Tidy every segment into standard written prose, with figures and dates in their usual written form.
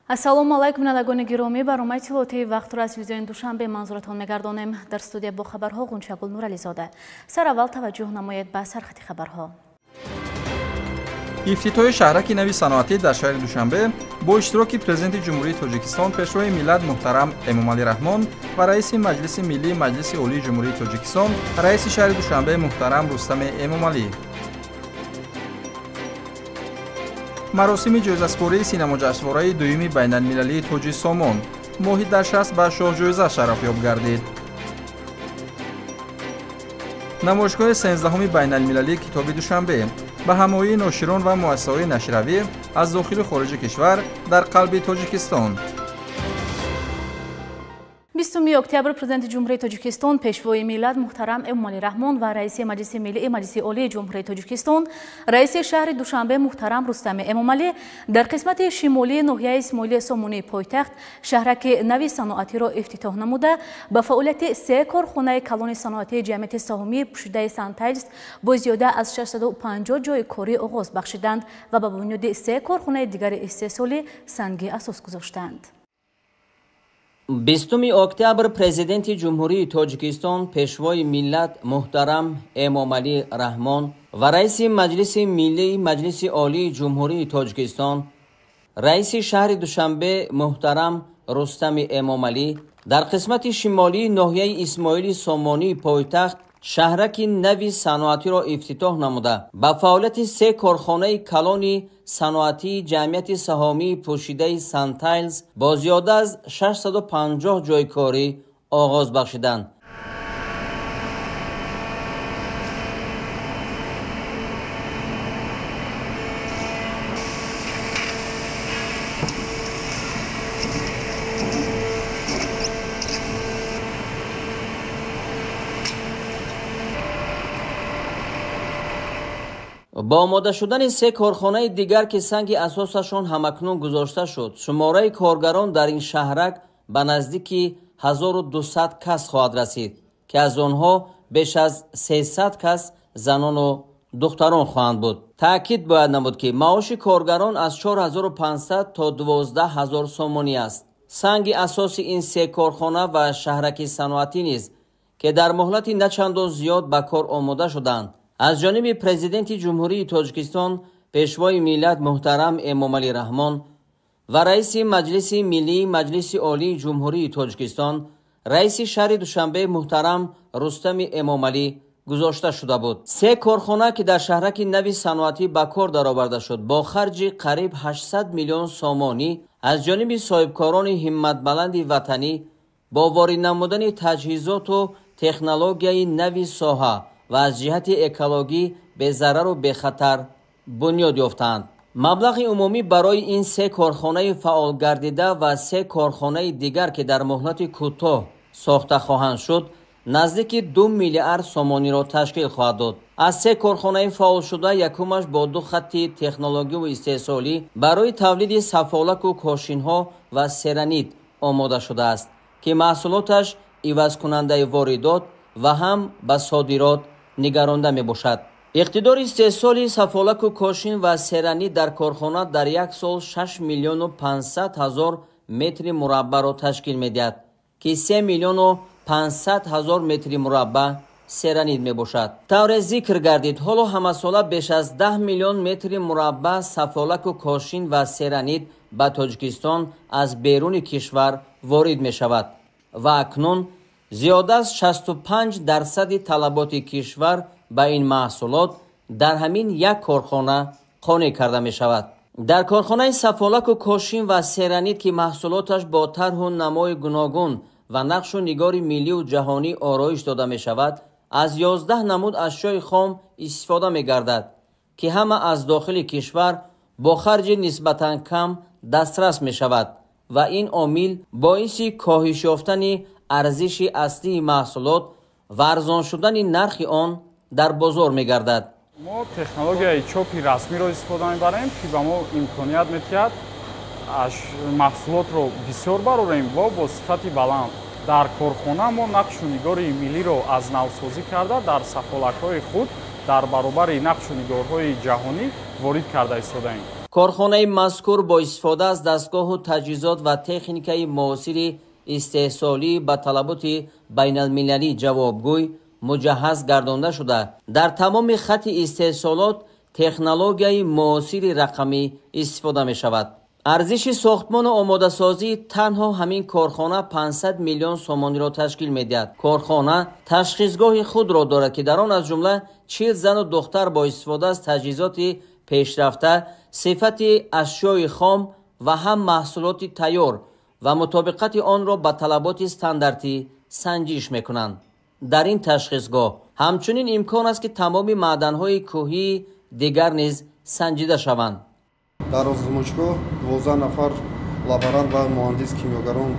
Ассалому алайкум, бинандагони гиромӣ. Барномаи иттилоотии вақтро аз телевизиони Душанбе манзуратон мегардонем. Дар студия бо хабарҳо Ғунчагул Нурализода. Сараввал таваҷҷӯҳ намоед ба сархати хабарҳо. Ифтитоҳи шаҳраки нави саноатӣ дар шаҳри Душанбе бо иштироки Президенти Ҷумҳурии Тоҷикистон, Пешвои миллат муҳтарам Эмомалӣ Раҳмон ва раиси Маҷлиси Миллии Маҷлиси Олии Ҷумҳурии Тоҷикистон, раиси шаҳри Душанбе муҳтарам Рустами Эмомалӣ. Маросими ҷоизаспории синамоҷашнвораи дуюми байналмилалии Тоҷи Сомон моҳи дар 60 ба шоҳҷоиза шарафёб гардид. Намоишгоҳи 13-уми байналмилалии китоби Душанбе ба ҳамоии ноширон ва муассисаҳои нашриявӣ аз дохилу хориҷи кишвар дар қалби Тоҷикистон. 20 октябр Президенти Ҷумҳурии Тоҷикистон, Пешвои миллат муҳтарам Эмомалӣ Раҳмон ва раиси Маҷлиси Миллии Маҷлиси Олии Ҷумҳурии Тоҷикистон, раиси шаҳри Душанбе муҳтарам Рустами Эмомалӣ дар қисмати шимолии ноҳияи Исмоили Сомонии пойтахт шаҳраки нави саноатиро ифтитоҳ намуда, ба фаъолияти се корхонаи калони саноатии ҷамъияти саҳомии пӯшидаи Сантайлз бо зиёда аз 650 ҷойи корӣ оғоз бахшиданд ва ба бунёди се корхонаи дигари истеҳсолӣ санги асос гузоштанд. 20 октябр Президенти Ҷумҳурии Тоҷикистон, Пешвои миллат муҳтарам Эмомалӣ Раҳмон ва раиси Маҷлиси Миллии Маҷлиси Олии Ҷумҳурии Тоҷикистон, раиси шаҳри Душанбе муҳтарам Рустами Эмомалӣ дар қисмати шимолии ноҳияи Исмоили Сомонии пойтахт шаҳраки нави саноатиро ифтитоҳ намуда, ба фаъолияти се корхонаи калони саноатии ҷамъияти саҳомии пӯшидаи Сантайлз бо зиёда аз 650 ҷойи корӣ оғоз бахшиданд. Бо омода шудани се корхонаи дигар, ки санги асосашон ҳамакнун гузошта шуд, шумораи коргарон дар ин шаҳрак ба наздики 1200 кас хоҳад расид, ки аз онҳо беш аз 300 кас занону духтарон хоҳанд буд. Таъкид бояд намуд, ки маоши коргарон аз 4500 то 12 000 сомонӣ аст. Санги асоси ин се корхона ва шаҳраки саноатӣ низ, ки дар муҳлати начандон зиёд ба кор омода шуданд, аз ҷониби Президенти Ҷумҳурии Тоҷикистон, Пешвои миллат муҳтарам Эмомалӣ Раҳмон ва раиси Маҷлиси Миллии Маҷлиси Олии Ҷумҳурии Тоҷикистон, раиси шаҳри Душанбе муҳтарам Рустами Эмомалӣ гузошта шуда буд. Се корхона, ки дар шаҳраки нави саноатӣ ба кор дароварда шуд, бо харҷи қариб 800 миллион сомонӣ аз ҷониби соҳибкорони ҳимматбаланди ватанӣ бо ворид намудани таҷҳизоту технологияи нави соҳа ва аз ҷиҳати экологӣ безарару бехатар бунёд ёфтанд. Маблағи умумӣ барои ин се корхонаи фаъолгардида ва се корхонаи дигар, ки дар муҳлати кӯтоҳ сохта хоҳанд шуд, наздики 2 миллиард сомониро ташкил хоҳад дод. Аз се корхонаи фаъолшуда якумаш бо ду хатти технологиву истеҳсолӣ барои тавлиди сафолаку кошинҳо ва серанит омода шудааст, ки маҳсулоташ ивазкунандаи воридот ва ҳам ба содирот нигаронда мебошад. Иқтидори истеҳсоли сафолаку кошин ва серанит дар корхона дар як сол 6 миллиону 500 ҳазор метри мураббаъро ташкил медиҳад, ки 3 миллиону 500 ҳазор метри мураббаъ серанит мебошад. Тавре зикр гардид, ҳоло ҳамасола беш аз 10 миллион метри мураббаъ сафолаку кошин ва серанит ба Тоҷикистон аз беруни кишвар ворид мешавад ва акнун зиёда аз 65% талаботи кишвар ба ин маҳсулот дар ҳамин як корхона қонеъ карда мешавад. Дар корхонаи сафолаку кошин ва серанит, ки маҳсулоташ бо тарҳу намои гуногун ва нақшу нигори миллию ҷаҳонӣ ороиш дода мешавад, аз 11 намуд ашёи хом истифода мегардад, ки ҳама аз дохили кишвар бо харҷи нисбатан кам дастрас мешавад ва ин омил боиси коҳиш ёфтани арзиши аслии маҳсулот ва арзон шудани нархи он дар бозор мегардад. Мо технологияи чопи расмиро истифода мебарем, ки ба мо имконият медиҳад маҳсулотро бисёр барорем ва бо сифати баланд. Дар корхона мо нақшу нигори миллиро аз навсозӣ карда, дар сафолакҳои худ дар баробари нақшу нигорҳои ҷаҳонӣ ворид карда истодаем. Корхонаи мазкур бо истифода аз дастгоҳу таҷҳизот ва техникаи муосири истеҳсолӣ ба талаботи байналмилалӣ ҷавобгӯй муҷаҳҳаз гардонда шуда, дар тамоми хатти истеҳсолот технологияи муосири рақамӣ истифода мешавад. Арзиши сохтмону омодасозии танҳо ҳамин корхона 500 миллион сомониро ташкил медиҳад. Корхона ташхисгоҳи худро дорад, ки дар он аз ҷумла 40 зану духтар бо истифода аз таҷҳизоти пешрафта сифати ашёи хом ва ҳам маҳсулоти тайёр ва мутобиқати онро ба талаботи стандартӣ санҷиш мекунанд. Дар ин ташхисгоҳ ҳамчунин имкон аст, ки тамоми маъданҳои кӯҳии дигар низ санҷида шаванд. Дар озмоишгоҳ 12 нафар лаборант ва муҳандис кимиёгарон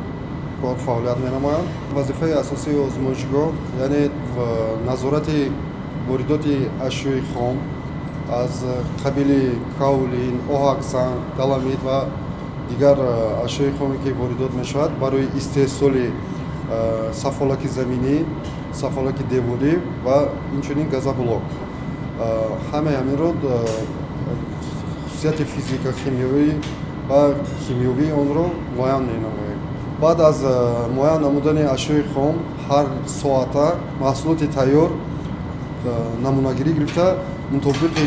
кор фаъолият менамоянд. Вазифаи асосии озмоишгоҳ яъне назорати воридоти ашёи хом аз қабили каолин, оҳаксанг, доломит ва дигар ашёи хоме ки воридот мешавад барои истеҳсоли сафолаки заминӣ, сафолаки деворӣ ва инчунин газоблок. Ҳамаи ҳаминро хусусияти физика химиёвӣ ва химиёвии онро муайян менамоем. Баъд аз муайян намудани ашёи хом ҳар соата маҳсулоти тайёр намунагирӣ гирифта мутобиқи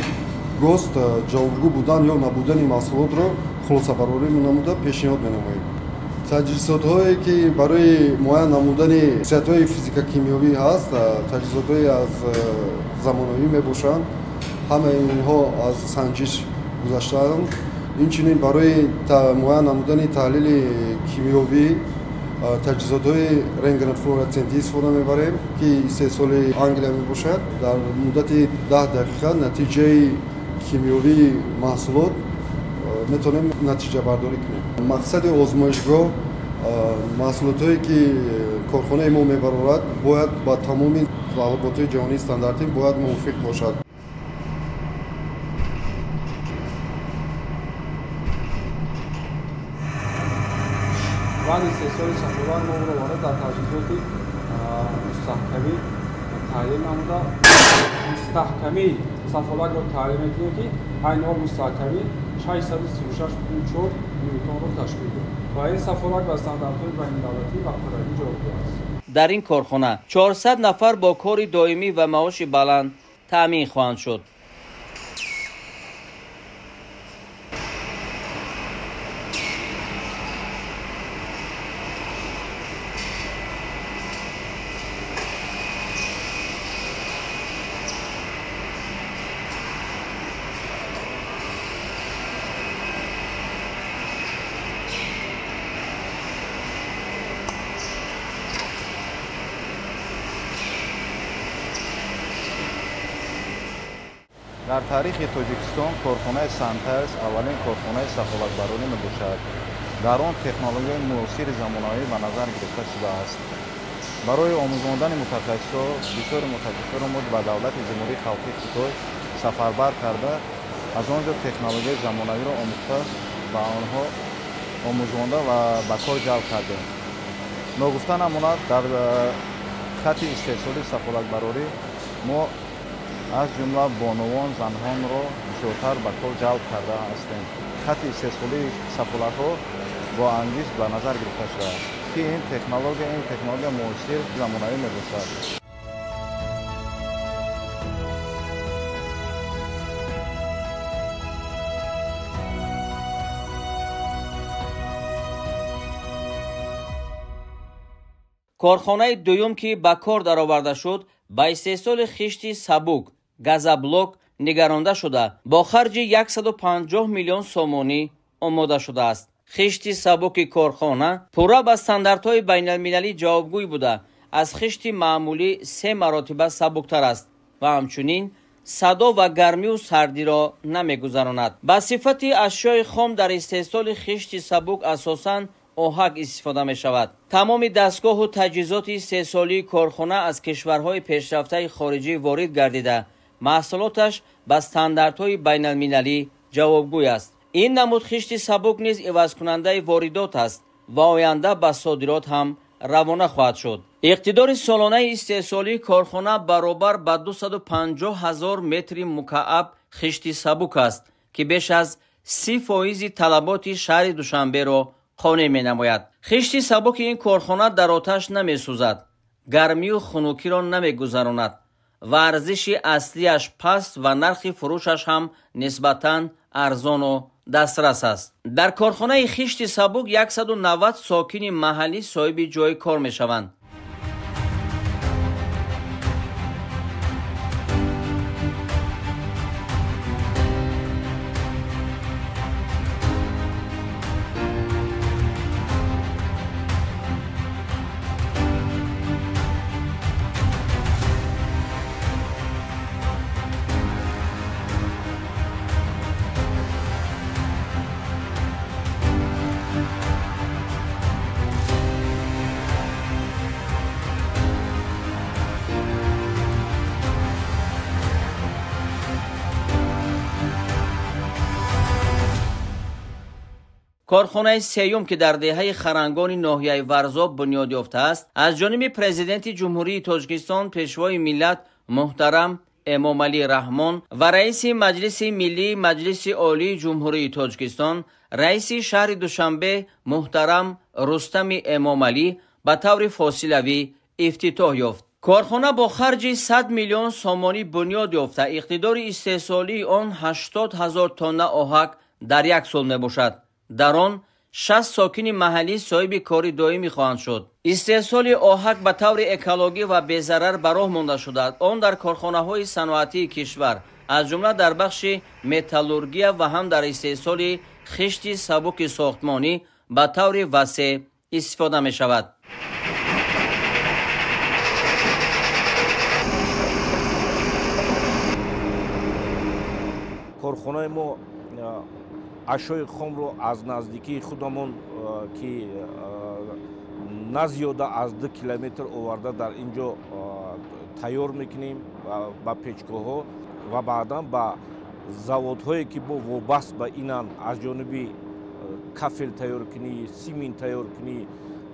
ГОСТ ҷавобгӯ будан ё набудани маҳсулотро хулосабарорӣ намуда пешниҳод менамоем. Таҷҳизотҳое ки барои муайян намудани хусусиятҳои физика-кимиёвӣ ҳаст, таҷҳизотҳое аз замонавӣ мебошанд. Ҳамаи инҳо аз санҷиш гузаштаанд. Инчунин барои муайян намудани таҳлили кимиёвӣ таҷҳизотҳои рентгенофлуоресцентӣ истифода мебарем, ки истеҳсоли Англия мебошад. Дар муддати 10 дақиқа натиҷаи кимиёвии маҳсулот метавонем натиҷабардорӣ кунем. Мақсади озмоишгоҳ маҳсулотҳое ки корхонаи мо мебарорад бояд ба тамоми талаботҳои ҷаҳонии стандартӣ бояд мувофиқ бошад. Баъди истеҳсоли сафолак мо онро ворид дар таҷҳизоти мустаҳкамӣ таҳлил намуда, мустаҳкамии сафолакро таҳлил мекунем, ки айни ҳол мустаҳкамӣ 636,4 ньютонро ташкил дод ва ин сафолак ба стандартҳои байнидавлатӣ ва қурравӣ ҷавобгӯ аст. Дар ин корхона 400 нафар бо кори доимӣ ва маоши баланд таъмин хоҳанд шуд. Дар таърихи Тоҷикистон корхонаи Сантайлс аввалин корхонаи сафолакбарорӣ мебошад. Дар он технологияи муосири замонавӣ ба назар гирифта шудааст. Барои омӯзондани мутахассисҳо бисёри мутахассисҳоро мо ба давлати Ҷумҳурии Халқии Хитой сафарбар карда, аз он ҷо технологияи замонавиро омӯхта, ба онҳо омӯзонда ва ба кор ҷалб кардем. Ногуфта намонад, дар хатти истеҳсоли сафолакбарорӣ мо аз ҷумла бонувон, занҳонро бисёртар ба кор ҷалб карда ҳастем. Хатти истеҳсолии сафолакҳо бо ангишт ба назар гирифта шудааст, ки ин технология муосир замонавӣ мебошад. Корхонаи дуюм, ки ба кор дароварда шуд, ба истеҳсоли хишти сабук газоблок нигаронда шуда, бо харҷи 150 миллион сомонӣ омода шудааст. Хишти сабуки корхона пурра ба стандартҳои байналмилалӣ ҷавобгӯй буда, аз хишти маъмулӣ 3 маротиба сабуктар аст ва ҳамчунин садо ва гармию сардиро намегузаронад. Ба сифати ашёи хом дар истеҳсоли хишти сабук асосан оҳак истифода мешавад. Тамоми дастгоҳу таҷҳизоти истеҳсолии корхона аз кишварҳои пешрафтаи хориҷӣ ворид гардида, маҳсулоташ ба стандартҳои байналмилалӣ ҷавобгӯй аст. Ин намуд хишти сабук низ ивазкунандаи воридот аст ва оянда ба содирот ҳам равона хоҳад шуд. Иқтидори солонаи истеҳсолии корхона баробар ба 250 000 метри мукааб хишти сабук аст, ки беш аз 30% талаботи шаҳри Душанберо қонеъ менамояд. Хишти сабуки ин корхона дар оташ намесӯзад, гармию хунукиро намегузаронад ва арзиши аслиаш паст ва нархи фурӯшаш ҳам нисбатан арзону дастрас аст. Дар корхонаи хишти сабук 190 сокини маҳаллӣ соҳиби ҷойи кор мешаванд. Корхонаи сеюм, ки дар деҳаи Харангони ноҳияи Варзоб бунёд ёфтааст, аз ҷониби Президенти Ҷумҳурии Тоҷикистон, Пешвои миллат муҳтарам Эмомалӣ Раҳмон ва раиси Маҷлиси Миллии Маҷлиси Олии Ҷумҳурии Тоҷикистон, раиси шаҳри Душанбе муҳтарам Рустами Эмомалӣ ба таври фосилавӣ ифтитоҳ ёфт. Корхона бо харҷи 100 миллион сомонӣ бунёд ёфта, иқтидори истеҳсолии он 80 ҳазор тонна оҳак дар як сол мебошад. Дар он 60 сокини маҳаллӣ соҳиби кори доимӣ хоҳанд шуд. Истеҳсоли оҳак ба таври экологӣ ва безарар ба роҳ монда шудааст. Он дар корхонаҳои саноатии кишвар, аз ҷумла дар бахши металлургия ва ҳам дар истеҳсоли хишти сабуки сохтмонӣ ба таври васеъ истифода мешавад. Корхонаи мо ашёи хомро аз наздикии худамон, ки на зиёда аз 2 километр оварда, дар ин ҷо тайёр мекунем ба печгоҳҳо ва баъдан ба заводҳое, ки бо вобаст ба инанд, аз ҷониби кафел тайёркунӣ, симин тайёркунӣ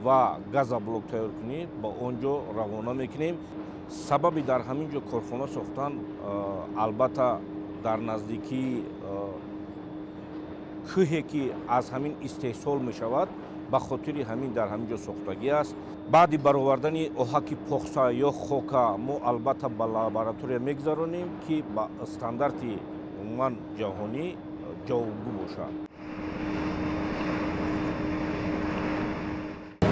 ва газоблок тайёркунӣ ба он ҷо равона мекунем. Сабаби дар ҳамин ҷо корхона сохтан, албатта, дар наздикии кӯҳе, ки аз ҳамин истеҳсол мешавад, ба хотири ҳамин дар ҳамин ҷо сохтагӣ аст. Баъди баровардани оҳаки похса ё хока мо албатта ба лаборатория мегузаронем, ки ба стандарти умуман ҷаҳонӣ ҷавобгӯ бошад.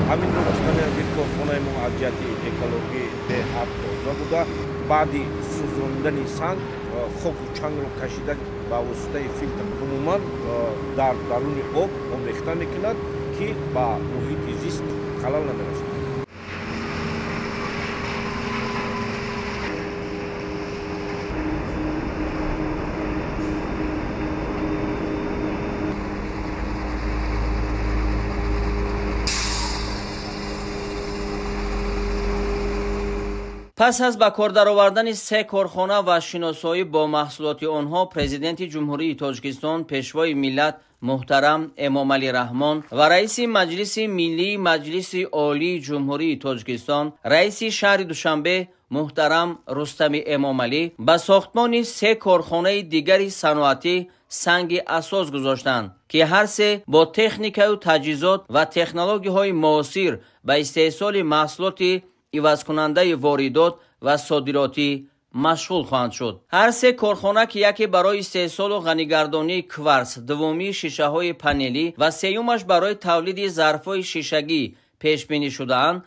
Ҳаминро гуфтанем, ки корхонаи мо аз ҷиҳати экологӣ беҳад тоза буда, баъди сӯзондани санг хоку чангро кашида ба воситаи филтр умуман дар даруни об омехта мекунад, ки ба муҳити зист халал намерасонад. Пас аз ба кор даровардани се корхона ва шиносоӣ бо маҳсулоти онҳо, Президенти Ҷумҳурии Тоҷикистон, Пешвои миллат муҳтарам Эмомалӣ Раҳмон ва раиси Маҷлиси Миллии Маҷлиси Олии Ҷумҳурии Тоҷикистон, раиси шаҳри Душанбе муҳтарам Рустами Эмомалӣ ба сохтмони се корхонаи дигари саноатӣ санги асос гузоштанд, ки ҳар се бо техникаю таҷҳизот ва технологияҳои муосир ба истеҳсоли маҳсулоти ивазкунандаи воридот ва содиротӣ машғул хоҳанд шуд. Ҳар се корхона, ки яке барои истеҳсолу ғанигардонии кварс, дуввумии шишаҳои панелӣ ва сеюмаш барои тавлиди зарфҳои шишагӣ пешбинӣ шудаанд,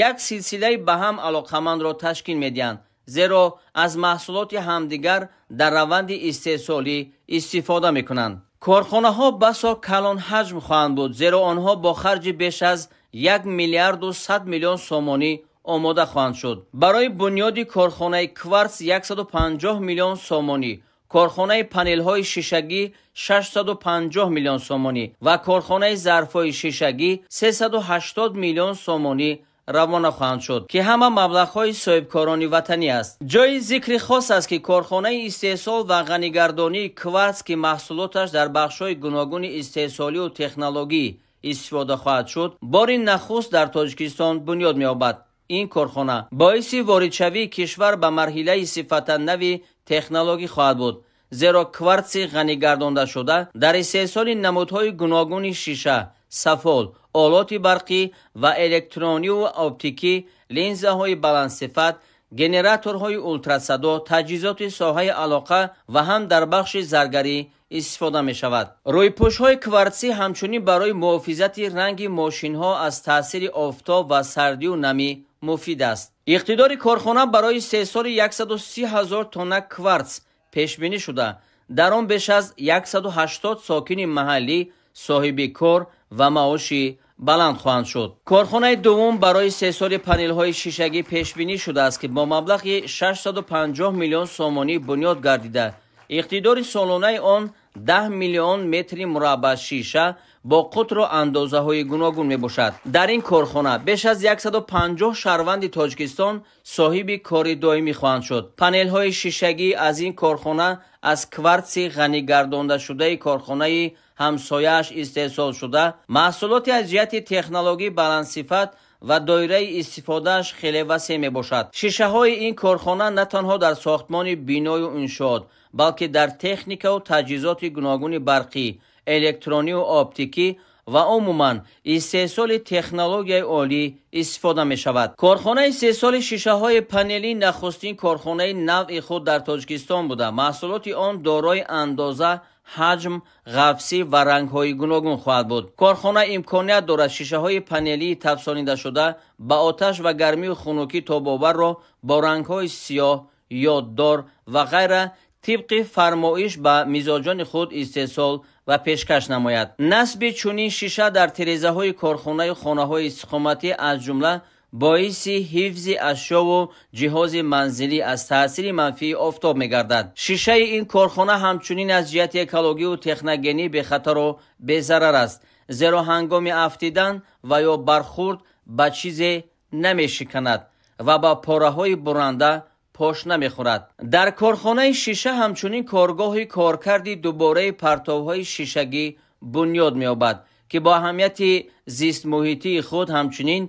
як силсилаи ба ҳам алоқамандро ташкил медиҳанд, зеро аз маҳсулоти ҳамдигар дар раванди истеҳсолӣ истифода мекунанд. Корхонаҳо басо калонҳаҷм хоҳанд буд, зеро онҳо бо харҷи беш аз 1 миллиарду 100 миллион сомонӣ омода хоҳанд шуд. Барои бунёди корхонаи кварс 150 миллион сомонӣ, корхонаи панелҳои шишагӣ 650 миллион сомонӣ ва корхонаи зарфҳои шишагӣ 380 миллион сомонӣ равона хоҳанд шуд, ки ҳама маблағҳои соҳибкорони ватанӣ аст. Ҷои зикри хос аст, ки корхонаи истеҳсол ва ғанигардонии кварс, ки маҳсулоташ дар бахшҳои гуногуни истеҳсолию технологӣ истифода хоҳад шуд, бори нахуст дар Тоҷикистон бунёд меёбад. Ин корхона боиси воридшавии кишвар ба марҳилаи сифатан нави технологӣ хоҳад буд. Зеро кварци ғанигардондашуда дар истеҳсоли намудҳои гуногуни шиша, сафол, олоти барқӣ ва электрониву оптикӣ, линзаҳои баландсифат, генераторҳои ултрасадо, таҷҳизоти соҳаи алоқа ва ҳам дар бахши заргарӣ истифода мешавад. Рӯйпӯшҳои кварцӣ ҳамчунин барои муҳофизати ранги мошинҳо аз таъсири офтоб ва сардию намӣ муфид аст. Иқтидори корхона барои истеҳсоли 130 000 тонна кварц пешбинӣ шуда, дар он беш аз 180 сокини маҳаллӣ соҳиби кор ва маоши баланд хоҳанд шуд. Корхонаи дуввум барои истеҳсоли панелҳои шишагӣ пешбинӣ шудааст, ки бо маблағи 650 миллион сомонӣ бунёд гардида, иқтидори солонаи он 10 миллион метри мураббаъ шиша бо қутру андозаҳои гуногун мебошад. Дар ин корхона беш аз 150 шаҳрванди Тоҷикистон соҳиби кори доимӣ хоҳанд шуд. Панелҳои шишагӣ аз ин корхона аз кварци ғанигардондашудаи корхонаи ҳамсояаш истеҳсол шуда, маҳсулоти аз ҷиҳати технологӣ баландсифат ва доираи истифодааш хеле васеъ мебошад. Шишаҳои ин корхона на танҳо дар сохтмони биною иншоот, балки дар техникаву таҷҳизоти гуногуни барқӣ, электрониву оптикӣ ва умуман истеҳсоли технологияи олӣ истифода мешавад. Корхонаи истеҳсоли шишаҳои панелӣ нахустин корхонаи навъи худ дар Тоҷикистон буда, маҳсулоти он дорои андоза, ҳаҷм, ғафсӣ ва рангҳои гуногун хоҳад буд. Корхона имконият дорад шишаҳои панелии тафсонидашуда ба оташ ва гармию хунукӣ тобоварро бо рангҳои сиёҳ, ёддор ва ғайра тибқи фармоиш ба мизоҷони худ истеҳсол ва пешкаш намояд. Насби чунин шиша дар тирезаҳои корхонаю хонаҳои истиқоматӣ аз ҷумла боиси ҳифзи ашёву ҷиҳози манзилӣ аз таъсири манфии офтоб мегардад. Шишаи ин корхона ҳамчунин аз ҷиҳати экологию техногенӣ бехатару безарар аст, зеро ҳангоми афтидан ва ё бархурд ба чизе намешиканад ва ба пораҳои буранда пош намехӯрад. Дар корхонаи шиша ҳамчунин коргоҳи коркарди дубораи партовҳои шишагӣ бунёд меёбад, ки бо аҳамияти зистмуҳитии худ ҳамчунин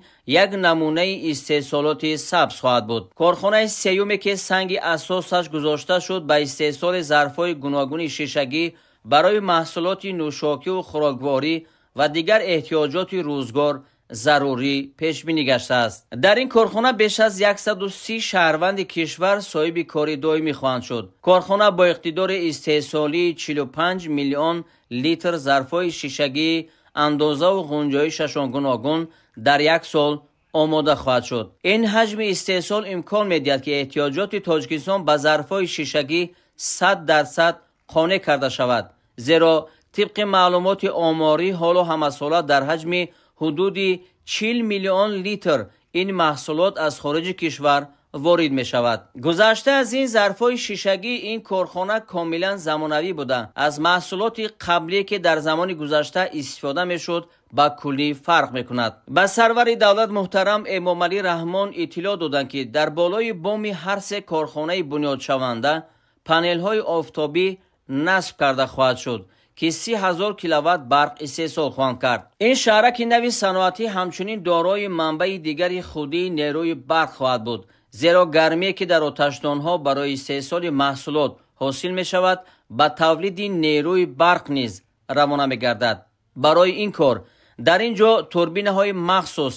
як намунаи истеҳсолоти сабз хоҳад буд. Корхонаи сеюме, ки санги асосаш гузошта шуд, ба истеҳсоли зарфҳои гуногуни шишагӣ барои маҳсулоти нӯшокиву хӯрокворӣ ва дигар эҳтиёҷоти рӯзгор зарурӣ пешбинӣ гаштааст. Дар ин корхона беш аз 130 шаҳрванди кишвар соҳиби кори доимӣ хоҳанд шуд. Корхона бо иқтидори истеҳсолии 45 миллион литр зарфҳои шишагии андозаву ғунҷоишашон гуногун дар як сол омода хоҳад шуд. Ин ҳаҷми истеҳсол имкон медиҳад, ки эҳтиёҷоти Тоҷикистон ба зарфҳои шишагӣ 100% қонеъ карда шавад, зеро тибқи маълумоти оморӣ ҳоло ҳамасола дар ҳаҷми ҳудуди 40 миллион литр ин маҳсулот аз хориҷи кишвар ворид мешавад. Гузашта аз ин, зарфҳои шишагии ин корхона комилан замонавӣ буда, аз маҳсулоти қаблие, ки дар замони гузашта истифода мешуд, ба куллӣ фарқ мекунад. Ба сарвари давлат муҳтарам Эмомалӣ Раҳмон иттилоъ доданд, ки дар болои боми ҳар се корхонаи бунёдшаванда панелҳои офтобӣ насб карда хоҳад шуд, ки 30 000 киловатт барқ истеҳсол хоҳанд кард. Ин шаҳраки нави саноатӣ ҳамчунин дорои манбаи дигари худии нерӯи барқ хоҳад буд, зеро гармие, ки дар оташдонҳо барои истеҳсоли маҳсулот ҳосил мешавад, ба тавлиди нерӯи барқ низ равона мегардад. Барои ин кор дар ин ҷо турбинаҳои махсус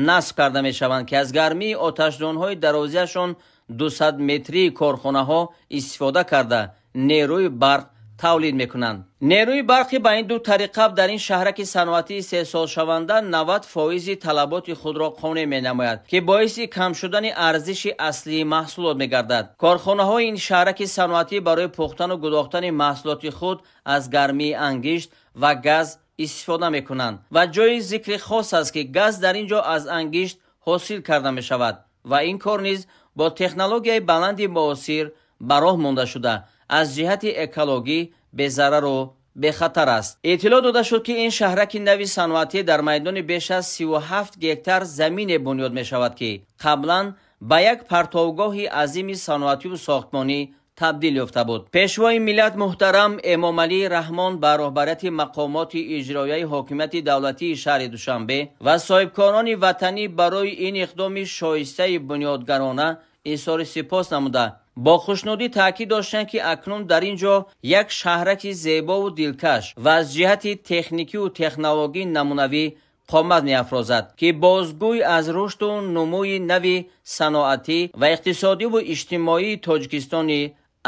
насб карда мешаванд, ки аз гармии оташдонҳои дарозиашон 200 метрии корхонаҳо истифода карда нерӯи барқ тавлид мекунанд. Нерӯи барқӣ ба ин ду тариқа дар ин шаҳраки саноатии истеҳсолшаванда 90% талаботи худро қонеъ менамояд, ки боиси кам шудани арзиши аслии маҳсулот мегардад. Корхонаҳои ин шаҳраки саноатӣ барои пухтану гудохтани маҳсулоти худ аз гармии ангишт ва газ истифода мекунанд ва ҷои зикри хос аст, ки газ дар ин ҷо аз ангишт ҳосил карда мешавад ва ин кор низ бо технологияи баланди муосир ба роҳ монда шуда, аз ҷиҳати экологӣ безарару бехатар аст. Иттилоъ дода шуд, ки ин шаҳраки нави саноатӣ дар майдони беш аз 37 гектар замине бунёд мешавад, ки қаблан ба як партовгоҳи азими саноативу сохтмонӣ табдил ёфта буд. Пешвои миллат муҳтарам Эмомалӣ Раҳмон ба роҳбарияти мақомоти иҷроияи ҳокимияти давлатии шаҳри Душанбе ва соҳибкорони ватанӣ барои ин иқдоми шоистаи бунёдгарона изҳори сипос намуда, Бо хушнудӣ таъкид доштанд, ки акнун дар ин ҷо як шаҳраки зебову дилкаш ва аз ҷиҳати техникиву технологӣ намунавӣ қомат меафрозад, ки бозгӯй аз рушду нумӯи нави саноатӣ ва иқтисодиву иҷтимоии Тоҷикистони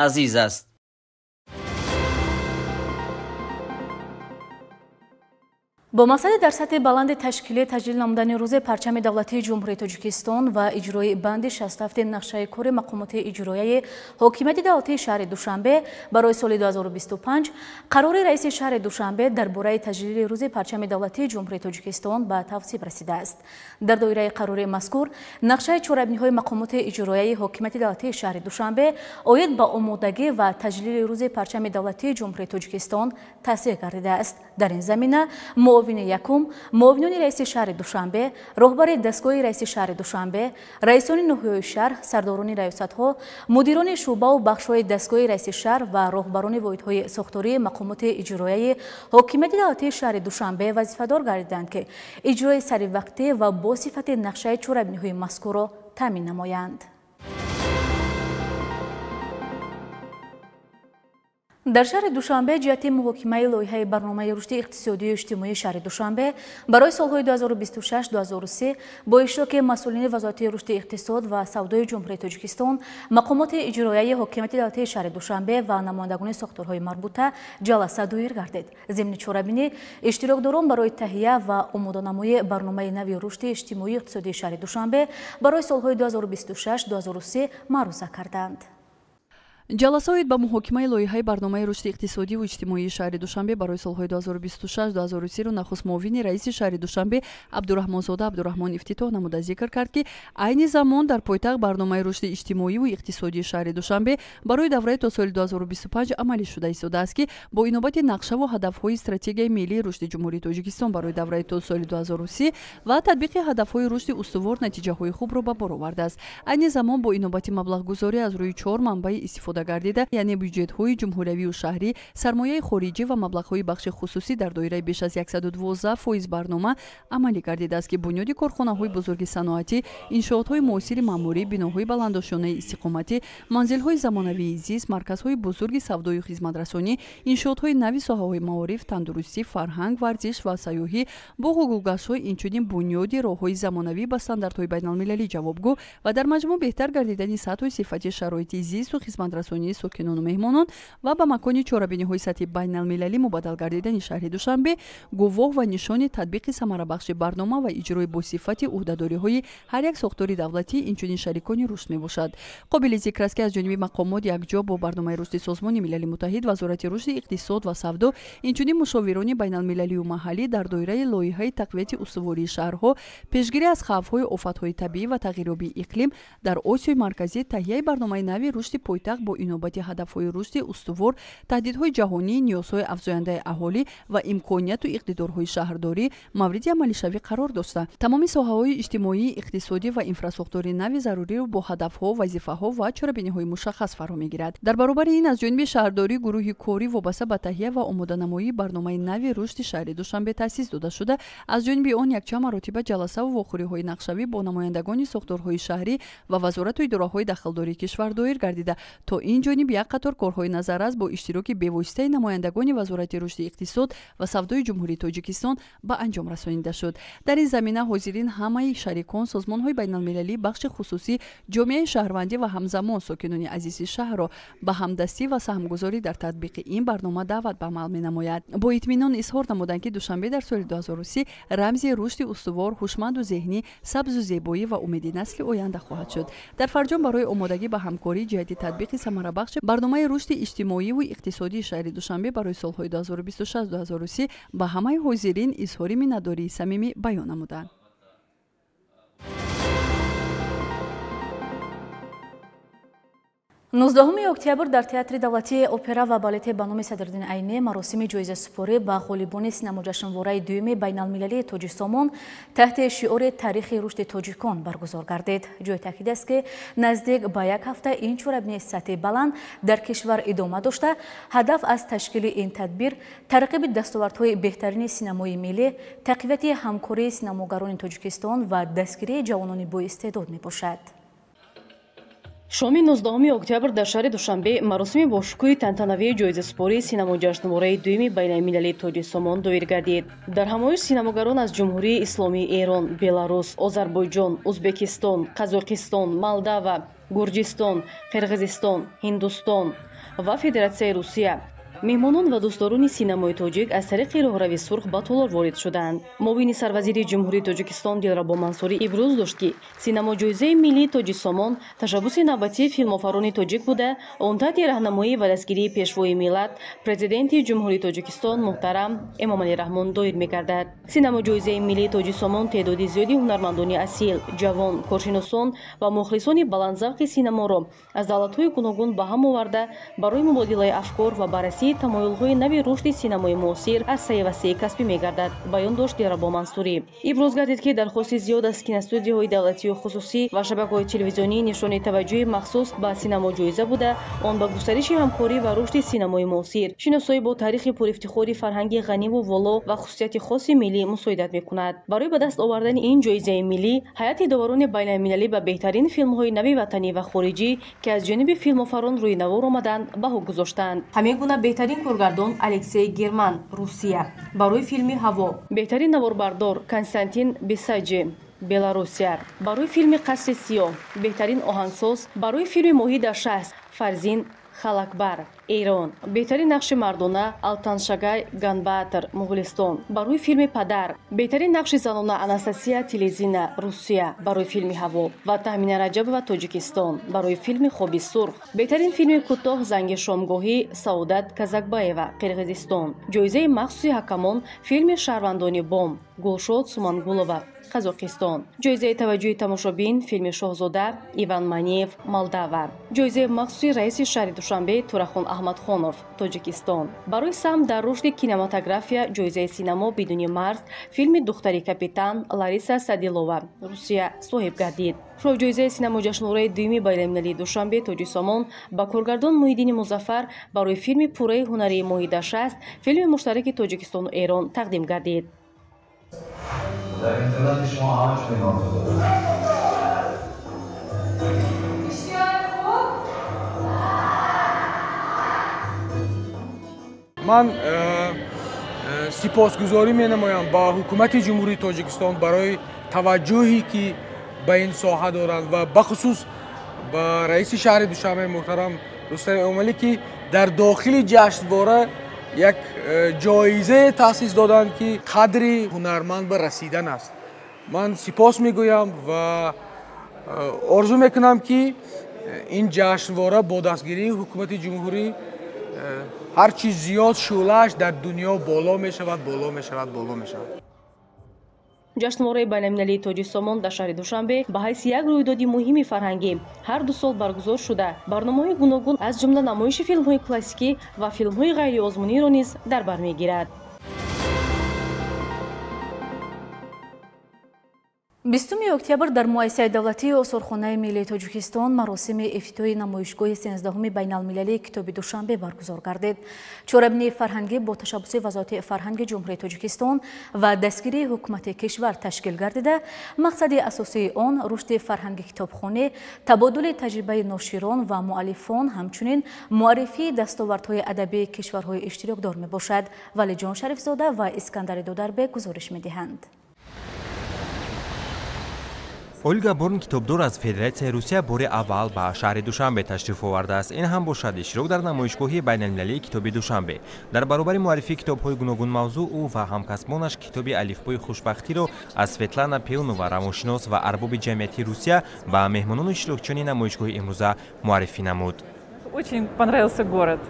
азиз аст. Бо мақсади дар сатҳи баланди ташкилӣ таҷлил намудани рӯзи парчами давлатии Ҷумҳурии Тоҷикистон ва иҷрои банди 67 нақшаи кори мақомоти иҷроияи ҳокимияти давлатии шаҳри Душанбе барои соли 2025 қарори раиси шаҳри Душанбе дар бораи таҷлили рӯзи парчами давлатии Ҷумҳурии Тоҷикистон ба тавсиб расидааст. Дар доираи қарори мазкур нақшаи чорабиниҳои мақомоти иҷроияи ҳокимияти давлатии шаҳри Душанбе оид ба омодагӣ ва таҷлили рӯзи парчами давлатии Ҷумҳурии Тоҷикистон тасдиқ гардидааст. Дар ин замина муовини якум, муовинони раиси шаҳри Душанбе, роҳбари дастгоҳи раиси шаҳри Душанбе, раисони ноҳияҳои шаҳр, сардорони раёсатҳо, мудирони шӯъбаву бахшҳои дастгоҳи раиси шаҳр ва роҳбарони воҳидҳои сохтории мақомоти иҷроияи ҳокимияти давлатии шаҳри Душанбе вазифадор гардиданд, ки иҷрои саривақтӣ ва бо сифати нақшаи чорабиниҳои мазкурро таъмин намоянд. Дар шаҳри Душанбе ҷиҳати муҳокимаи лоиҳаи барномаи рушди иқтисодию иҷтимоии шаҳри Душанбе барои солҳои 2026-2030 бо иштироки масъулини Вазорати рушди иқтисод ва савдои Ҷумҳурии Тоҷикистон, мақомоти иҷроияи ҳокимияти давлатии шаҳри Душанбе ва намояндагони сохторҳои марбута ҷаласа доир гардид. Зимни чорабинӣ иштирокдорон барои таҳия ва омоданамоии барномаи нави рушди иҷтимоию иқтисодии шаҳри Душанбе барои солҳои 2026-2030 маъруза карданд. Ҷаласа оид ба муҳокимаи лоиҳаи барномаи рушди иқтисодиву иҷтимоии шаҳри Душанбе барои солҳои 2026-2030 нахуст муовини раиси шаҳри Душанбе Абдураҳмонзода Абдураҳмон ифтитоҳ намуда зикр кард, ки айни замон дар пойтахт барномаи рушди иҷтимоиву иқтисодии шаҳри Душанбе барои давраи то соли 2025 амалӣ шуда истодааст, ки бо инобати нақшаву ҳадафҳои стратегияи миллии рушди Ҷумҳурии Тоҷикистон барои давраи то соли 2030 ва татбиқи ҳадафҳои рушди устувор натиҷаҳои хубро ба бор овардааст. Айни замон бо инобати маблағгузорӣ аз рӯи чор манбаи истифода гардида, яъне бюҷетҳои ҷумҳуриявию шаҳрӣ, сармояи хориҷӣ ва маблағҳои бахши хусусӣ дар доираи беш аз 112% барнома амалӣ гардидааст, ки бунёди корхонаҳои бузурги саноатӣ, иншоотҳои муосири маъмурӣ, биноҳои баландошёнаи истиқоматӣ, манзилҳои замонавии зист, марказҳои бузурги савдою хизматрасонӣ, иншоотҳои нави соҳаҳои маориф, тандурустӣ, фарҳанг, варзиш ва сайёҳӣ, боғу гулгаштҳо, инчунин бунёди роҳҳои замонавӣ ба стандартҳои байналмилалӣ ҷавобгӯ ва дар маҷмӯъ беҳтар гардидани сатҳу сифати шароити зисту хизматрасонии сокинону меҳмонон ва ба макони чорабиниҳои сатҳи байналмилалӣ мубаддал гардидани шаҳри Душанбе гувоҳ ва нишони татбиқи самарабахши барнома ва иҷрои босифати ӯҳдадориҳои ҳар як сохтори давлатӣ, инчунин шарикони рушд мебошад. Қобили зикр аст, ки аз ҷониби мақомот якҷо бо барномаи рушди Созмони Милали Муттаҳид, Вазорати рушди иқтисод ва савдо, инчунин мушовирони байналмилалию маҳаллӣ дар доираи лоиҳаи тақвияти устувории шаҳрҳо, пешгирӣ аз хавфҳои офатҳои табиӣ ва тағйирёбии иқлим дар Осиёи Марказӣ, таҳияи барномаи нави рушди пойтахт бо инобати ҳадафҳои рушди устувор, таҳдидҳои ҷаҳонӣ, ниёзҳои афзояндаи аҳолӣ ва имконияту иқтидорҳои шаҳрдорӣ мавриди амалишавӣ қарор дошта, тамоми соҳаҳои иҷтимоӣ, иқтисодӣ ва инфрасохтори нави заруриро бо ҳадафҳо, вазифаҳо ва чорабиниҳои мушаххас фаро мегирад. Дар баробари ин аз ҷониби шаҳрдорӣ гурӯҳи корӣ вобаста ба таҳия ва омоданамоии барномаи нави рушди шаҳри Душанбе таъсис дода шуда, аз ҷониби он якчанд маротиба ҷаласаву вохӯриҳои нақшавӣ бо намояндагони сохторҳои шаҳрӣ ва вазорату идораҳои дахлдории кишвар доир гардида, то ин ҷониб як қатор корҳои назаррас бо иштироки бевоситаи намояндагони Вазорати рушди иқтисод ва савдои Ҷумҳурии Тоҷикистон ба анҷом расонида шуд. Дар ин замина ҳозирин ҳамаи шарикон, созмонҳои байналмилалӣ, бахши хусусӣ, ҷомеаи шаҳрвандӣ ва ҳамзамон сокинони азизи шаҳрро ба ҳамдастӣ ва саҳмгузорӣ дар татбиқи ин барнома даъват ба амал менамояд. Бо итминон изҳор намуданд, ки Душанбе дар соли 2030 рамзи рушди устувор, ҳушманду зеҳнӣ, сабзу зебоӣ ва умеди насли оянда хоҳад шуд. Дар фарҷом барои омодагӣ ба ҳамкорӣ ҷиҳати татбиқи самарабахши барномаи рушди иҷтимоиву иқтисодии шаҳри Душанбе барои солҳои 2026-2030 ба ҳамаи ҳозирин изҳори миннатдории самимӣ баён намуданд. 19 октябр дар Театри давлатии опера ва балете ба номи Садриддин Айнӣ маросими ҷоизасупорӣ ба ғолибони синамоҷашнвораи дуюми байналмилалии Тоҷиксомон таҳти шиори таърихи рушди тоҷикон баргузор гардид. Ҷои таъкид аст, ки наздик ба як ҳафта ин чорабинии сатҳи баланд дар кишвар идома дошта, ҳадаф аз ташкили ин тадбир тарғиби дастовардҳои беҳтарини синамои миллӣ, тақвияти ҳамкории синамогарони Тоҷикистон ва дастгирии ҷавонони боистеъдод мебошад. Шоми 19 октябр дар шаҳри Душанбе маросими бошукӯҳи тантанавии ҷоизасупории синамоҷашнвораи дуюми байналмилалии Тоҷи Сомон доир гардид. Дар ҳамоиш синамогарон аз Ҷумҳурии Исломии Эрон, Беларус, Озарбойҷон, Узбекистон, Қазоқистон, Молдава, Гурҷистон, Қирғизистон, Ҳиндустон ва Федератсияи Русия, меҳмонон ва дӯстдорони синамои тоҷик аз тариқи роҳрави сурх ба толор ворид шуданд. Муовини сарвазири Ҷумҳурии Тоҷикистон Дилрабо Мансурӣ иброз дошт, ки синамоҷоизаи миллии Тоҷи Сомон ташаббуси навбатии филмофарони тоҷик буда, он таҳти раҳнамоӣ ва дастгирии Пешвои миллат, Президенти Ҷумҳурии Тоҷикистон муҳтарам Эмомалӣ Раҳмон доир мегардад. Синамоҷоизаи миллии Тоҷи Сомон теъдоди зиёди ҳунармандони асил, ҷавон, коршиносон ва мухлисони баландзавқи синаморо аз давлатҳои гуногун ба ҳам оварда, барои мубодилаи афкор ва баррасии тамоюлҳои нави рушди синамои муосир арсаи васеи касбӣ мегардад, баён дошт Дилрабо Мансурӣ. Иброз гардид, ки дархости зиёд аз киностудияҳои давлатию хусусӣ ва шабакаҳои телевизионӣ нишони таваҷҷӯҳи махсус ба синамоҷоиза буда, он ба густариши ҳамкорӣ ва рушди синамои муосир, шиносоӣ бо таърихи пурифтихори фарҳанги ғаниву воло ва хусусияти хоси миллӣ мусоидат мекунад. Барои ба даст овардани ин ҷоизаи миллӣ ҳайати доварони байналмилалӣ ба беҳтарин филмҳои нави ватанӣ ва хориҷӣ, ки аз ҷониби филмофарон рӯи навор омаданд, баҳо гузоштанд. Ҳамин гуна беҳтарин коргардон Алексей Герман, Русия, барои филми «Ҳаво», беҳтарин наворбардор Константин Бесаҷи, Беларусия, барои филми «Қасри сиёҳ», беҳтарин оҳангсоз барои филми «Моҳӣ дар шаст» Фарзин Халакбар, Эрон, беҳтарин нақши мардона Алтаншагай Ганбаатр, Муғулистон, барои филми «Падар», беҳтарин нақши занона Анастасия Телезина, Русия, барои филми «Ҳаво» ва Таҳмина Раҷабова, Тоҷикистон, барои филми «Хоби сурх», беҳтарин филми кӯтоҳ «Занги шомгоҳӣ» Саодат Казакбаева, Қирғизистон, ҷоизаи махсуси ҳакамон филми «Шаҳрвандони бом» Гулшод Сумангулова, Қазоқистон, ҷоизаи таваҷҷӯҳи тамошобин филми «Шоҳзода» Иван Манеев, Молдава, ҷоизаи махсуси раиси шаҳри Душанбе Турахон Аҳмадхонов, Тоҷикистон, барои саҳм дар рушди кинематография ҷоизаи синамо бидуни марз филми «Духтари капитан» Лариса Садилова, Русия, соҳиб гардид. Шоҳҷоизаи синамоҷашнвораи дуюми байналмилалии Душанбе Тоҷи Сомон ба коргардон Муҳиддини Музаффар барои филми пурраи ҳунарии «Моҳи дар шаст», филми муштараки Тоҷикистону Эрон, тақдим гардид. Дар интернати шумо ҳама чунин орзу дорад. Ман сипосгузорӣ менамоям ба ҳукумати Ҷумҳурии Тоҷикистон барои таваҷҷӯҳе, ки ба ин соҳа доранд, ва бахусус ба раиси шаҳри Душанбе муҳтарам Рустам Эмомалӣ, ки дар дохили ҷашнвора як ҷоизае таъсис доданд, ки қадри ҳунарманд ба расидан аст. Ман сипос мегӯям ва орзу мекунам, ки ин ҷашнвора бо дастгирии ҳукумати ҷумҳурӣ ҳарчи зиёд шӯълааш дар дунё боло мешавад, боло мешавад, боло мешавад. Ҷашнвораи байналмилалии Тоҷи Сомон дар шаҳри Душанбе ба ҳайси як рӯйдоди муҳими фарҳангӣ ҳар ду сол баргузор шуда, барномаҳои гуногун аз ҷумла намоиши филмҳои классикӣ ва филмҳои ғайриозмуниро низ дар бар мегирад. 20 октябр дар муассисаи давлатии Осорхонаи миллии Тоҷикистон маросими ифтитоҳи намоишгоҳи 13-уми байналмилалии китоби Душанбе баргузор гардид. Чорабинии фарҳангӣ бо ташаббуси Вазорати фарҳанги Ҷумҳурии Тоҷикистон ва дастгирии ҳукумати кишвар ташкил гардида, мақсади асосии он рушди фарҳанги китобхонӣ, табодули таҷрибаи ноширон ва муаллифон, ҳамчунин муаррифии дастовардҳои адабии кишварҳои иштирокдор мебошад. Валиҷон Шарифзода ва Искандари Дударбек гузориш медиҳанд. Ольга Борн, китобдор аз Федератсияи Русия, бори аввал ба шаҳри Душанбе ташриф овардааст. Ин ҳам бошад иштирок дар намоишгоҳи байналмилалии китоби Душанбе. Дар баробари муаррифии китобҳои гуногунмавзӯъ, ӯ ва ҳамкасбонаш китоби «Алифбои хушбахтиро» аз Светлана Пеунова, равоншинос ва арбоби ҷамъияти Русия, ба меҳмонону иштирокчиёни намоишгоҳи имрӯза муаррифӣ намуд. Очень понравился город.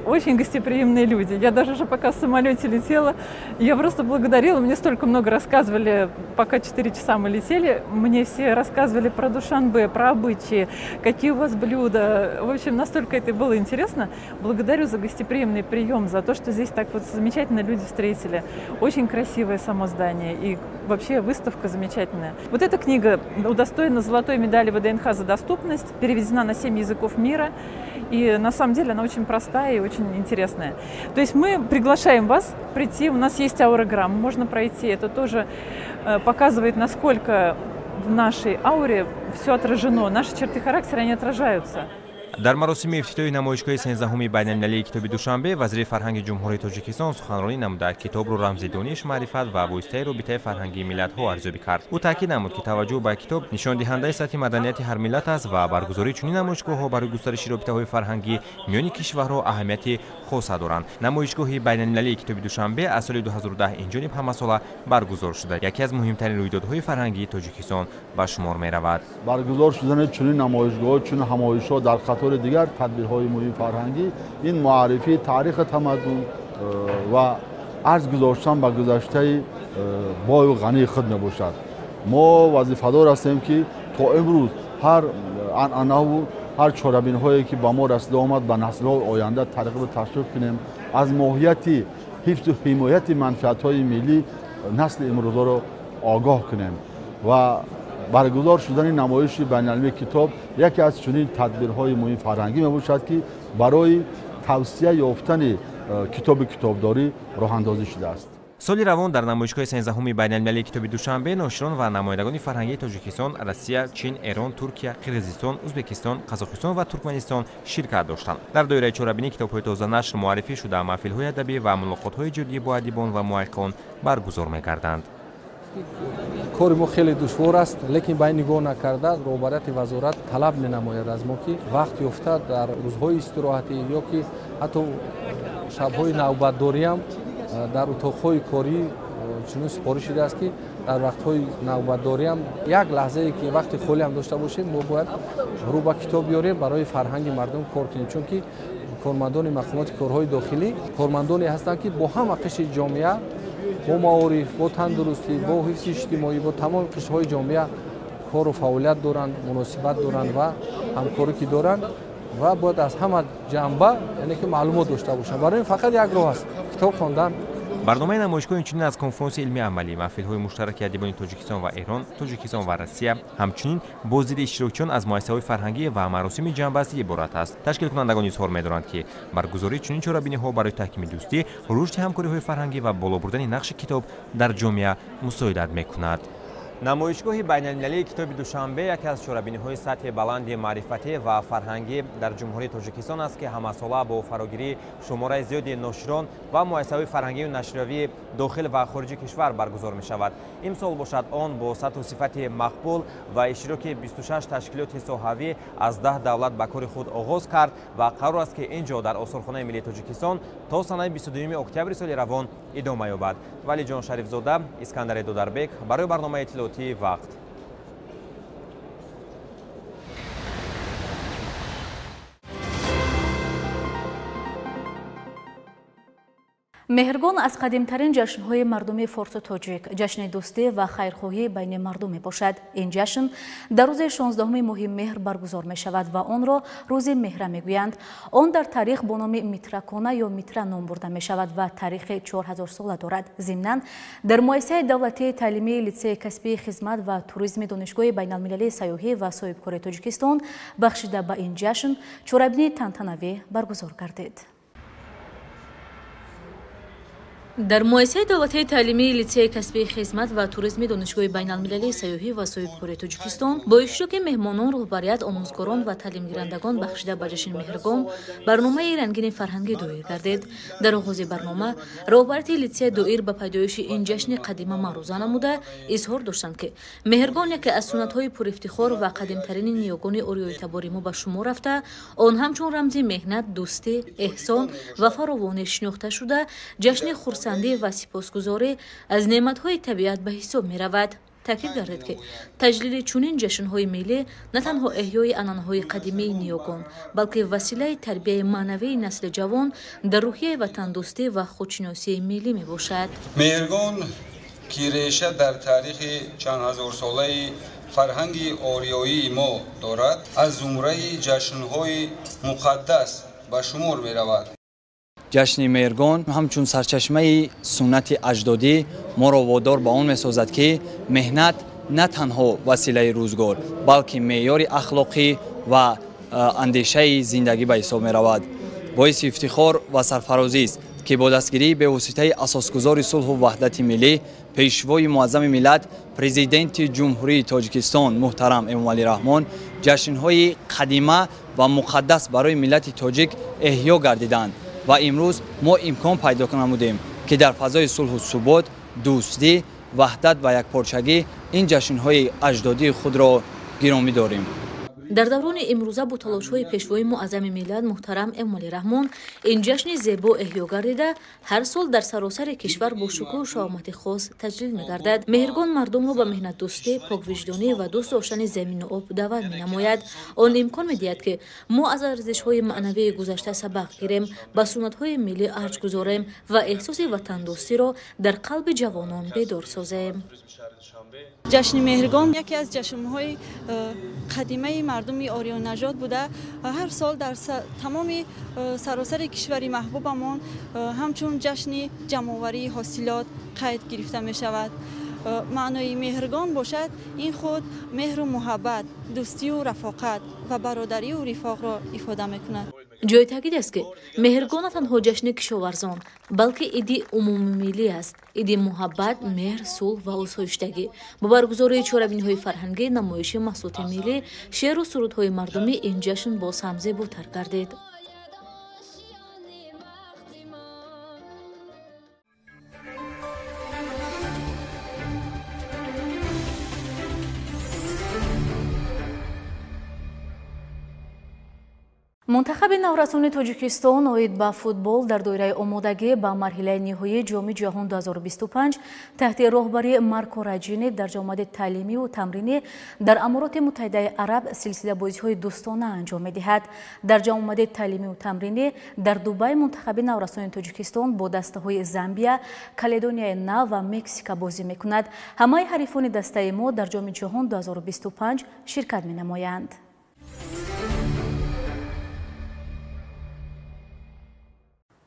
Очень гостеприимные люди. Я даже уже пока в самолете летела, я просто благодарила. Мне столько много рассказывали, пока 4 часа мы летели. Мне все рассказывали про Душанбе, про обычаи, какие у вас блюда. В общем, настолько это было интересно. Благодарю за гостеприимный прием, за то, что здесь так вот замечательно люди встретили. Очень красивое само здание и вообще выставка замечательная. Вот эта книга удостоена золотой медали ВДНХ за доступность, переведена на 7 языков мира. И на самом деле она очень простая и очень интересная. То есть мы приглашаем вас прийти. У нас есть аурограмма, можно пройти. Это тоже показывает, насколько в нашей ауре все отражено, наши черты характера, они отражаются. Дар маросими ифтитоҳи намоишгоҳи 13-уми байналмилалии китоби Душанбе вазири фарҳанги Ҷумҳурии Тоҷикистон суханронӣ намуда, китобро рамзи дониш, маърифат ва воситаи робитаи фарҳангии миллатҳо арзёбӣ кард. Ӯ таъкид намуд, ки таваҷҷӯҳ ба китоб нишондиҳандаи сатҳи маданияти ҳар миллат аст ва баргузории чунин намоишгоҳҳо барои густариши робитаҳои фарҳангӣ миёни кишварҳо аҳамияти хоса доранд. Намоишгоҳи байналмилалии китоби Душанбе аз соли 2010 инҷониб ҳамасола баргузор шуда, яке аз муҳимтарин рӯйдодҳои фарҳангии Тоҷикистон ба шумор меравад. Баргузор шудани чунин намоишгоҳҳо, чунин ҳамоишҳо дар қатори дигар тадбирҳои муҳими фарҳангӣ ин муаррифии таърихи тамаддун ва арз гузоштан ба гузаштаи бою ғании худ мебошад. Мо вазифадор ҳастем, ки то имрӯз ҳар анъанаву ҳар чорабинҳое ки ба мо расида омад, ба наслҳои оянда тарғибу ташвиқ кунем, аз моҳияти ҳифзу ҳимояти манфиатҳои миллӣ насли имрӯзаро огоҳ кунем ва баргузор шудани намоиши байналмилалии китоб яке аз чунин тадбирҳои муҳими фарҳангӣ мебошад, ки барои тавсия ёфтани китоби китобдорӣ роҳандозӣ шудааст. Соли равон дар намоишгоҳи 13-уми байналмилалии китоби Душанбе ноширон ва намояндагони фарҳангии Тоҷикистон, Россия, Чин, Эрон, Туркия, Қирғизистон, Ӯзбекистон, Қазоқистон ва Туркманистон ширкат доштанд. Дар доираи чорабинӣ китобҳои тозанашр муаррифӣ шуда, маҳфилҳои адабӣ ва мулоқотҳои ҷуддӣ бо адибон ва муҳаққиқон баргузор мегарданд. Кори мо хеле душвор аст, лекин ба ин нигоҳ накарда роҳбарияти вазорат талаб менамояд аз мо, ки вақт ёфта дар рӯзҳои истироҳатӣ ё ки ҳатто шабҳои навбатдориам дар утоқҳои корӣ чунин супориш шудааст, ки дар вақтҳои навбатдориам як лаҳзае ки вақти холиам дошта бошем, мо бояд рӯ ба китоб биёрем, барои фарҳанги мардум кор кунем, чунки кормандони мақомоти корҳои дохилӣ кормандоне ҳастанд, ки бо ҳама қишри ҷомеа, бо маориф, бо тандурустӣ, бо ҳифзи иҷтимоӣ, бо тамоми қишрҳои ҷомеа кору фаъолият доранд, муносибат доранд ва ҳамкорӣ ки доранд ва бояд аз ҳама ҷанба, яъне ки маълумот дошта бошанд. Барои ин фақат як роҳ аст: китоб хондан. Барномаи намоишгоҳ инчунин аз конфронси илмии амалӣ, маҳфилҳои муштараки адибони Тоҷикистон ва Эрон, Тоҷикистон ва Россия, ҳамчунин боздиди иштирокчиён аз муассисаҳои фарҳангӣ ва маросими ҷамъбастӣ иборат аст. Ташкилкунандагон изҳор медоранд, ки баргузории чунин чорабиниҳо барои таҳкими дӯстӣ, рушди ҳамкориҳои фарҳангӣ ва боло бурдани нақши китоб дар ҷомеа мусоидат мекунад. Намоишгоҳи байналмилалии китоби Душанбе яке аз чорабиниҳои сатҳи баланди маърифатӣ ва фарҳангӣ дар Ҷумҳурии Тоҷикистон аст, ки ҳамасола бо фарогирии шумораи зиёди ноширон ва муассисаҳои фарҳангию нашриявии дохил ва хориҷи кишвар баргузор мешавад. Имсол бошад он бо сатҳу сифати мақбул ва иштироки 26 ташкилоти соҳавӣ аз 10 давлат ба кори худ оғоз кард ва қарор аст, ки ин ҷо дар Осорхонаи миллии Тоҷикистон то санаи 22 октябри соли равон идома ёбад. Валиҷон Шарифзода, Искандари Додарбек барои барномаи иттилоотии вақт. Меҳргон аз қадимтарин ҷашнҳои мардуми форсу тоҷик, ҷашни дӯстӣ ва хайрхоҳӣ байни мардум мебошад. Ин ҷашн дар рӯзи 16 моҳи меҳр баргузор мешавад ва онро рӯзи меҳра мегӯянд. Он дар таърих бо номи Митракона ё Митра ном бурда мешавад ва таърихи 4000 сола дорад. Зимнан дар муассисаи давлатии таълимии литсеи касбии хизмат ва туризми Донишгоҳи байналмилалии сайёҳӣ ва соҳибкории Тоҷикистон бахшида ба ин ҷашн чорабинии тантанавӣ баргузор гардид. Дар муассисаи давлатии таълимии литсеи касбии хизмат ва туризми Донишгоҳи байналмилалии сайёҳӣ ва соҳибкории Тоҷикистон бо иштироки меҳмонон, роҳбарият, омӯзгорон ва таълимгирандагон бахшида ба ҷашни Меҳргон барномаи рангини фарҳангӣ доир гардид. Дар оғози барнома роҳбарияти литсей доир ба пайдоиши ин ҷашни қадима маъруза намуда изҳор доштанд, ки Меҳргон яке аз суннатҳои пурифтихор ва қадимтарини ниёгони ориёитабори мо ба шумор рафта, он ҳамчун рамзи меҳнат, дӯстӣ, эҳсон ва фаровонӣ шинохта шуда, ҷашни хурсандӣ ва сипосгузорӣ аз неъматҳои табиат ба ҳисоб меравад. Таъкид гардид, ки таҷлили чунин ҷашнҳои миллӣ на танҳо эҳёи анъанаҳои қадимии ниёгон, балки василаи тарбияи маънавии насли ҷавон дар рӯҳияи ватандӯстӣ ва худшиносии миллӣ мебошад. Меҳргон, ки реша дар таърихи чандҳазорсолаи фарҳанги ориёии мо дорад, аз зумраи ҷашнҳои муқаддас ба шумор меравад. Ҷашни Меҳргон ҳамчун сарчашмаи суннати аҷдодӣ моро водор ба он месозад, ки меҳнат на танҳо василаи рӯзгор, балки меъёри ахлоқӣ ва андешаи зиндагӣ ба ҳисоб меравад. Боиси ифтихор ва сарфарозист ки бо дастгирии бевоситаи асосгузори сулҳу ваҳдати миллӣ, пешвои муаззами миллат, президенти Ҷумҳурии Тоҷикистон муҳтарам Эмомалӣ Раҳмон ҷашнҳои қадима ва муқаддас барои миллати тоҷик эҳё гардиданд ва имрӯз мо имкон пайдо намудем, ки дар фазои сулҳу субот, дӯстӣ, ваҳдат ва якпорчагӣ ин ҷашнҳои аҷдодии худро гиромӣ дорем. Дар даврони имрӯза бо талошҳои пешвои муаззами миллат муҳтарам Эмомалӣ Раҳмон ин ҷашни зебо эҳё гардида, ҳар сол дар саросари кишвар бо шукӯҳу шаҳомати хос таҷлил мегардад. Меҳргон мардумро ба меҳнатдӯстӣ, поквиҷдонӣ ва дӯст доштани замину об даъват менамояд. Он имкон медиҳад, ки мо аз арзишҳои маънавии гузашта сабақ гирем, ба суннатҳои миллӣ арҷ гузорем ва эҳсоси ватандӯстиро дар қалби ҷавонон бедор созем. Ҷашни Меҳргон яке аз ҷашнҳои қадимаи мардуми ориённажод буда, ҳар сол дар тамоми саросари кишвари маҳбубамон ҳамчун ҷашни ҷамъоварии ҳосилот қайд гирифта мешавад. Маънои Меҳргон бошад ин худ меҳру муҳаббат, дӯстию рафоқат ва бародарию рифоқро ифода мекунад. Ҷои таъкид аст, ки Меҳргон на танҳо ҷашни кишоварзон, балки иди умумимиллӣ аст. Иди муҳаббат, меҳр, сулҳ ва осоиштагӣ. Бо баргузории чорабиниҳои фарҳангӣ, намоиши маҳсулоти миллӣ, шеъру сурудҳои мардумӣ ин ҷашн боз ҳам зеботар гардид. Мунтахаби наврасони Тоҷикистон оид ба футбол дар доираи омодагӣ ба марҳилаи ниҳоии Ҷоми ҷаҳон 2025 таҳти роҳбарии Марко Раҷини дар ҷомади таълимиву тамринӣ дар Амороти Муттаҳидаи Араб силсила бозиҳои дӯстона анҷом медиҳад. Дар ҷамъомади таълимиву тамринӣ дар Дубай мунтахаби наврасони Тоҷикистон бо дастаҳои Замбия, Каледонияи Нав ва Мексика бозӣ мекунад. Ҳамаи ҳарифони дастаи мо дар Ҷоми ҷаҳон 2025 ширкат менамоянд.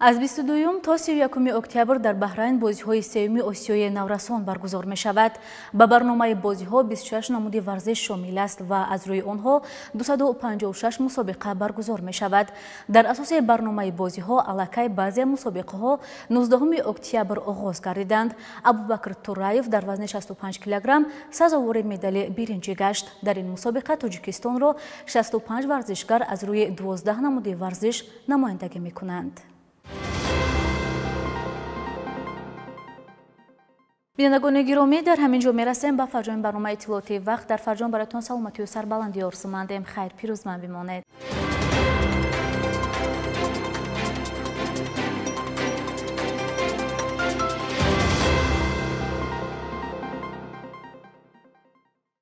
Аз 22 то 31 октябр дар Баҳрайн бозиҳои сеюми Осиёи наврасон баргузор мешавад. Ба барномаи бозиҳо 26 намуди варзиш шомил аст ва аз рӯи онҳо 256 мусобиқа баргузор мешавад. Дар асоси барномаи бозиҳо аллакай баъзе мусобиқаҳо 19 октябр оғоз гардиданд. Абубакр Тураев дар вазни 65 килограмм сазовори медали биринҷӣ гашт. Дар ин мусобиқа Тоҷикистонро 65 варзишгар аз рӯи 12 намуди варзиш намояндагӣ мекунанд. Бинандагони гиромӣ, дар ҳамин ҷо мерасем ба фарҷоми барномаи иттилоотии вақт. Дар фарҷом бароятон саломатию сарбаландӣ орзумандем. Хайр, пирӯзманд бимонед.